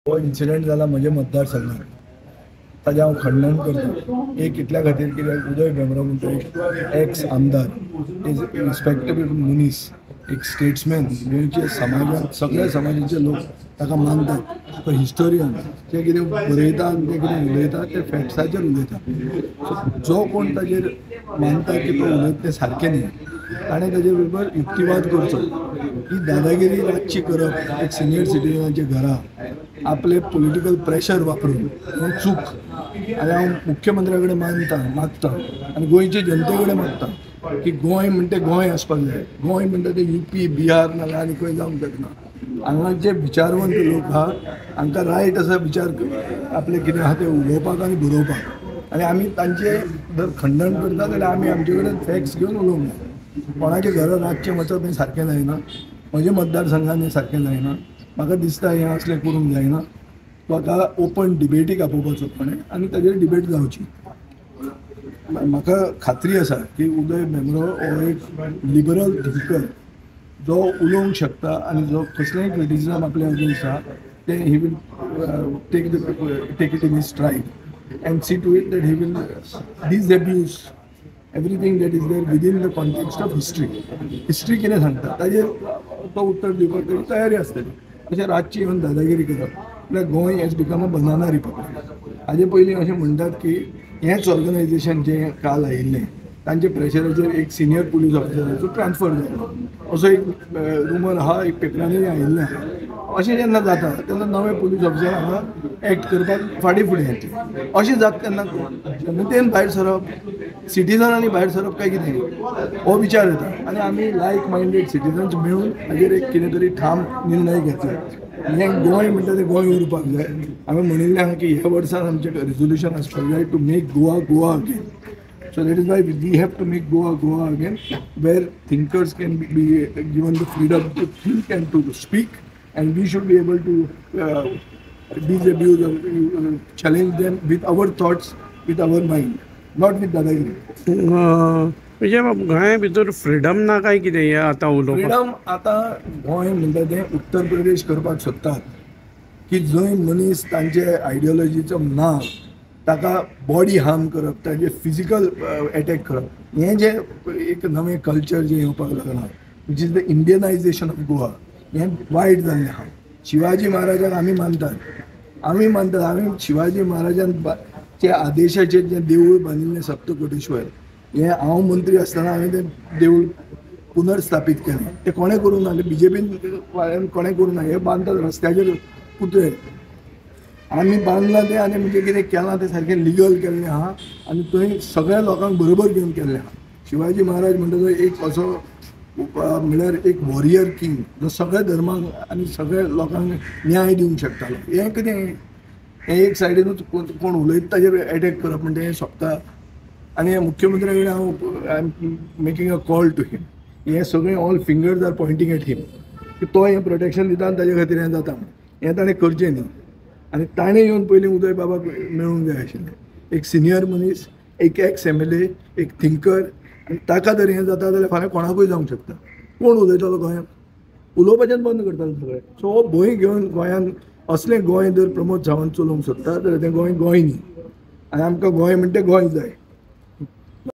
हो इन्सिडंट जाला म्हज्या मतदारसंघात, ताजें हांव खंडन करता. एक इतल्या खातीर कित्याक उदय भेंब्रो म्हणटा एक एक्स आमदार, is respectable मनीस, एक स्टेट्समॅन, गोंयचे समाजांत सगळ्या समाजाचे लोक ताका मानतात. तो हिस्टोरियन, जे कितें बरयता आनी ते कितें उलयता ते फॅक्ट्साचेर उलयता. सो जो कोण ताजेर मानता की तो उलयता तें सारकें न्ही, ताणें ताजे बरोबर युक्तिवाद करचो. ही दादागिरी रातची करप एक सिनियर सिटीजनाच्या घरा आपले पॉलिटिकल प्रेशर वापरून हें चूक. आनी हांव मुख्यमंत्र्या कडेन मागता आनी गोंयचे जनते कडेन मागता की गोंय म्हणटा गोंय आसपाक जाय. गोंय म्हणटा तें युपी, बिहार नाल्यार आनी खंय जावंक शकना. हांगा जे विचारवंत लोक आहा हांकां रायट आसा विचार आपले कितें आहा ते उलोवपाक आनी बरोवपाक. आनी आमी तांचे जर खंडन करता जाल्यार आमी आमचे कडेन फॅक्ट्स घेवन उलोवंक जाय. कोणाच्या घरा रातचें वचप हें सारकें जायना, म्हज्या मतदारसंघान हें सारकें जायना. म्हाका दिसता हें असलें करूंक जायना. म्हाका ओपन डिबेटीक आपोवपाचो कोणें आनी ताजेर डिबेट जावची. म्हाका खात्री आसा की उदय भेंब्रो हो एक लिबरल थिंकर जो उलोवंक शकता आनी जो कसलेंय क्रिटिसिजम आपल्या अगेन्स्ट आहा तें he will take it in his stride and see to it that he will disabuse everything that is there within the context of history. History कितें सांगता ताजेर तो उत्तर दिवपाक ताजी तयारी आसतली. अशें रातची येवन दादागिरी करप म्हळ्यार Goa has become a banana republic. हाजे पयलीं अशें म्हणटात की हेंच ऑर्गनायजेशन जें काल आयिल्लें तांच्या प्रेशराचेर एक सिनियर पुलीस ऑफिसराचो ट्रान्सफर जालो असो एक रुमर आहा, एक पेपरांनी आयिल्लें आहा. अशें जेन्ना जाता तेन्ना नवे पुलीस ऑफिसर हांगा एक्ट करपाक फाटीं फुडें येतले. अशें जाता तेन्ना जनतेन भायर सरप, सिटीजनांनी भायर सरप काय कितें हो विचार येता. आनी आमी लायक मायंडेड सिटीजन्स मेळून हाजेर एक कितें तरी ठाम निर्णय घेतले. हें गोंय म्हणटा तें गोंय उरपाक जाय. हांवें म्हणिल्लें आहा की ह्या वर्सान आमचें रेजोल्युशन आसपाक जाय to make Goa Goa again. So that is why we have to make Goa Goa again, where thinkers can be given the freedom to think and to speak, and we should be able to disabuse or challenge them with our thoughts, with our mind, not with दादागिरी. म्हणजे गोंया भितर freedom ना काय कितें हें आतां उलोवपाक? फ्रिडम आतां गोंय म्हणटा तें उत्तर प्रदेश करपाक सोदतात की जंय मनीस तांचे आयडियोलॉजीचो ना ताका बॉडी हार्म करप, ताजे फिजिकल एटॅक करप, हें जें एक नवें कल्चर जें येवपाक लागलां which is the Indianization of Goa, हें वायट जाल्लें आहा. शिवाजी महाराजाक आमी मानतात, आमी शिवाजी महाराजान च्या आदेशाचेर जें देवूळ बांदिल्लें सप्तकोटेश्वर, हें हांव मंत्री आसतना हांवें तें देवूळ पुनर्स्थापीत केलें. तें कोणें करूंक ना, बीजेपीन वाल्यान कोणें करूंक ना. हें बांदतात रस्त्याचेर पुतळे, आमी बांदलां तें आनी म्हणजे कितें केलां तें सारकें लिगल केल्लें आहा आनी थंय सगळ्या लोकांक बरोबर घेवन केल्लें आहा. शिवाजी महाराज म्हणटा तो एक असो म्हणल्यार एक वॉरियर किंग जो सगळ्या धर्मांक आनी सगळ्या लोकांक न्याय दिवंक शकतालो. हें कितें हें एक सायडीनूच कोण उलयता ताजेर एटॅक करप म्हणटा हें सोंपता. आनी मुख्यमंत्र्या कडेन हांव I am making a call to him. हें सगळें all fingers are pointing at him की तो हें प्रोटेक्शन दिता आनी ताजे खातीर हें जाता. हें ताणें करचें न्ही आनी ताणें येवन पयलीं उदय बाबाक मेळूंक जाय आशिल्लें. एक सिनियर मनीस, एक एक्स एमएलए, एक थिंकर, आनी ताका जर हें जाता जाल्यार फाल्यां कोणाकूय जावंक शकता. कोण उलयतलो गोंयांत? उलोवपाचेंच बंद करताले सगळे. सो हो भंय घेवन गोंयांत असलें गोंय जर प्रमोद सावंत चलोवंक सोदता जाल्यार तें गोंय गोंय न्ही. आनी आमकां गोंय म्हणटा तें गोंय जाय.